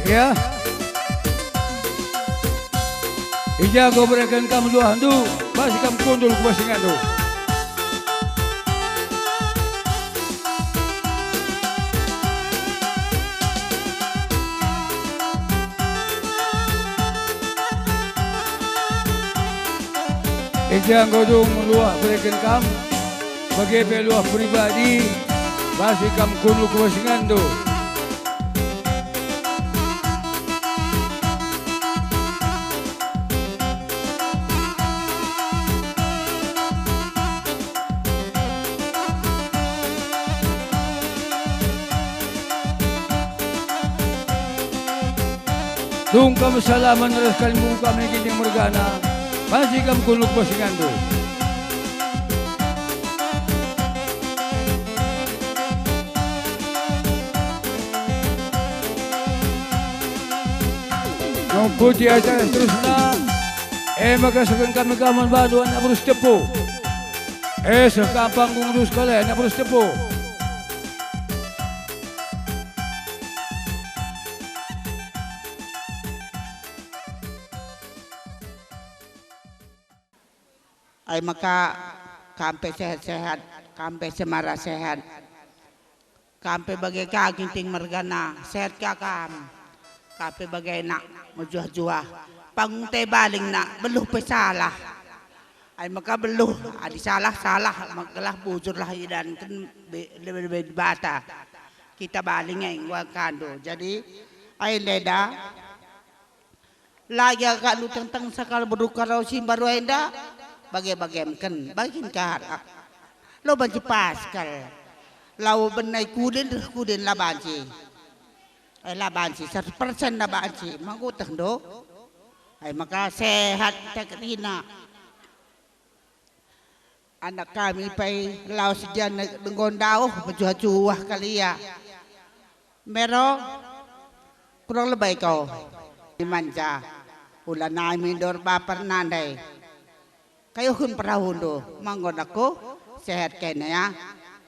Ya. I ja enggo bereken kam luahndu, bas kam kundul ku bas ingandu. I ja enggo dung luah bereken kam, bage pe luah pribadi, bas kam kundul ku bas ingandu. Dung kam salamen ras kalimbubu kami Ginting mergana, banci kam kundul ku bas ingandu. Mengikuti acara seterusna, e maka sehken kami kam man bandu anak beru Sitepu. E seh kam panggung dus kalak anak beru Sitepu. Ai maka kam pe sehat-sehat, kam pe semara sehat. Kam pe bage ka Ginting mergana, sehat ka kam. Kam pe bage nak mejuah-juah. Panggung te baling nak, beluh pe salah. Ai maka beluh, adi salah, salah, maka gelah bujurlah idanken be-, lebe-lebe Dibata. Kita baling e enggo kandu. Jadi, ai ndai da, lagi akakndu tengteng sakal beduka ras si mbaru enda, bage-bagemken, bagin karak. Lo banci pas kal. Lau benai kudin reh kudin la banci. Eh, la banci, seratus persen la banci. Mangkutehndu? Ai maka sehat kita kerina. Anak kami pe lawes i ja enggo ndauh mejuah-juah kal ia. Mero, kurang lebe ko. Imanja, ula nami ndor baper nandai. Kayuhken perahundu, manggon aku, sehat kena ya.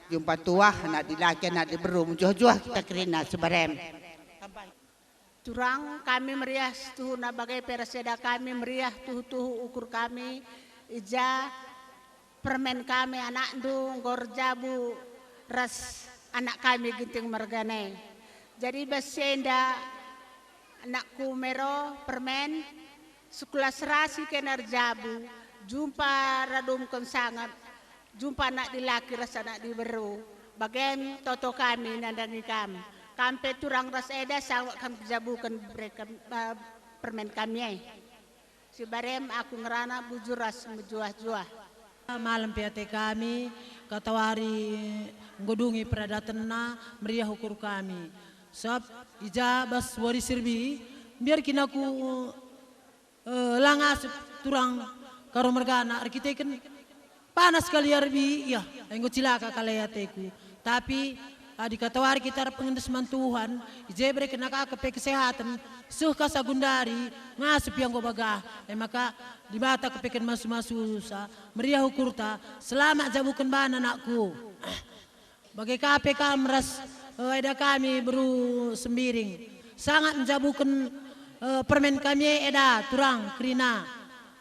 Jumpa tuah, anak dilaki, anak diberu, mejuah-juah kita kerina si barem. Turang kami meriah situhuna bage pe ras eda kami meriah tuhu-tuhu ukur kami, i ja permen kami anakndu enggo erjabu ras anak kami Ginting mergana e. Jadi bas si enda anakku Mero permen, sekulah serasi kena erjabu, jumpa radumken sangap, jumpa anak dilaki ras anak diberu, bagem toto kami nandangi kam. Kam pe turang ras eda sangap kam kejabuken bere kam, eh, permen kami e. Si barem aku ngerana bujur ras mejuah-juah. Malem pe ate kami, katawari enggo dungi peradatenna meriah ukur kami. Sabap i ja bas wari si erbihi, mbiar kin aku Eh, la ngasup turang Karo mergana erkiteken panas kali arbi, iah, enggo cilaka kal ateku. Tapi adi katawari kita erpengendes man Tuhan, i je ibereken ka pe kesehaten, seh ka sagundari, ngasup ia enggo bagah. E maka Dibata kepeken masu-masusa, meriah ukurta, selamat jabuken bana, nakku. Bage ka pe kam ras, eh, eda kami beru Sembiring. Sangat njabuken, eh, permen kami e eda turang kerina.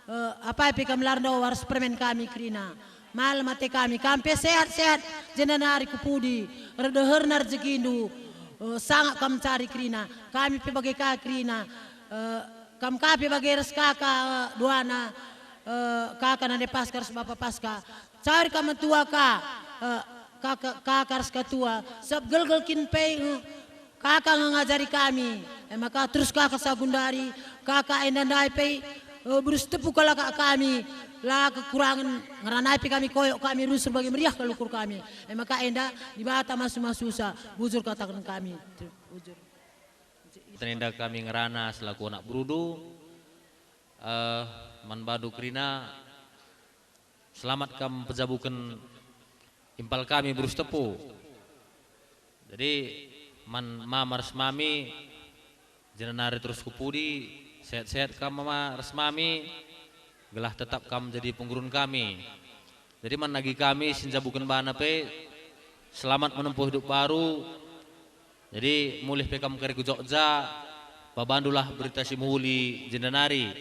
Eh, apai pe kam la erdawa ras permen kami kerina. Malem ate kami, kam pe sehat-sehat, jenda nari ku pudi, erdeherna rejekindu, eh, sangat kam cari kerina. Kami pe bage ka kerina. Eh, kam ka pe bage ras kaka, eh, duana, eh, kaka nande Paska ras bapa Paska. Cari kam mentua ka, eh, kaka, kaka ras katua, sabap gelgel kin pe, eh, kaka nge ngajari kami. E maka terus kaka sagundari, kaka enda ndai pe, eh, beru Sitepu kalak kami, la kekurangen, ngerana pe kami koyok kami rusur bagi meriah kal ukur kami. E maka enda Dibata masu-masusa, bujur kataken kami. Bujur. Enda kami ngerana selaku anak berundu, eh, man bandu kerina, selamat kam pejabuken impal kami beru Sitepu. Jadi, man mama ras mami, jenda nari terus ku pudi, sehat-sehat kam mama ras mami, gelah tetap kam jadi penggurun kami. Jadi, man agi kami si njabuken bana pe, selamat menempuh hidup baru. Jadi, mulih pe kam kari ku Jogja, babandulah berita si mehuli jenda nari.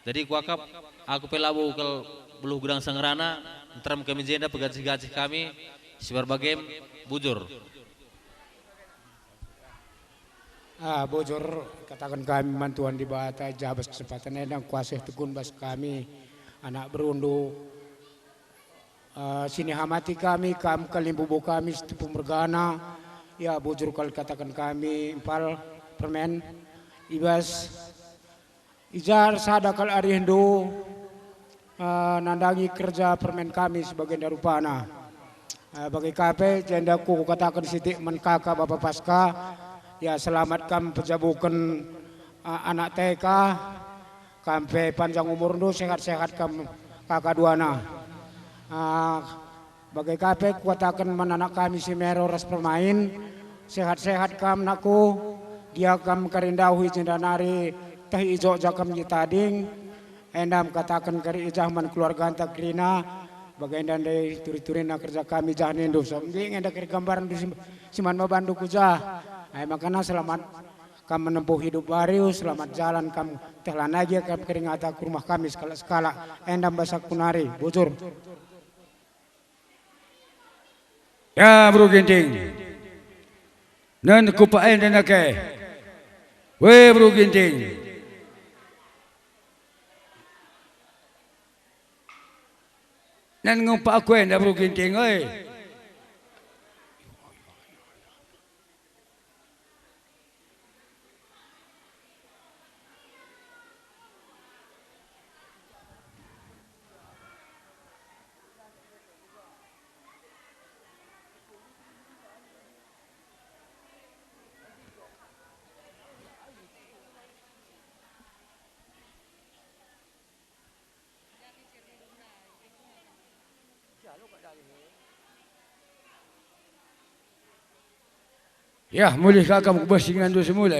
Jadi, kuakap, aku pe labo kal beluh gedang sa ngerana, nterem kami jenda pegajih-gajih kami, si bage bagem, bujur. Ah, bujur, kataken kami man Tuhan Dibata, i ja bas kesempatan enda kuasih tekun bas kami, anak berundu, eh, si nihamati kami, kam kalimbubu kami, Sitepu mergana, ya, bujur kal kataken kami, impal permen, i bas, i ja ersada kal arihndu, eh, nandangi kerja permen kami si bagenda rupana. Eh, bage ka pe, jenda ku, kukataken sitik man kaka bapa Paska, ya, selamat kam pejabuken, eh, anak T K, kam pe panjang umurndu, sehat-sehat kam kaka duana. Ah, bage ka pe kukataken man anak kami si Mero ras Permain, sehat-sehat kam, nakku, gia kam kari ndauhi jenda nari teh i Jogja kam i tading, enda kataken kari i jah man keluarganta kerina, bagenda ndai turi-turina kerja kami jah nindu. So, nggih, enda kari gambarndu si, si man babandu ku jah. Ai makana selamat kam menempuh hidup baru, selamat jalan kam, teh lanai gia kam keringata ku rumah kami sekalak-sekalak, enda bas aku nari, bujur. Ya, Beru Ginting. Nen kupa enda nake. We, Beru Ginting. Nen ngupa aku enda, Beru Ginting, oi. Ya, mulih ka kam ku bas ingandu semula.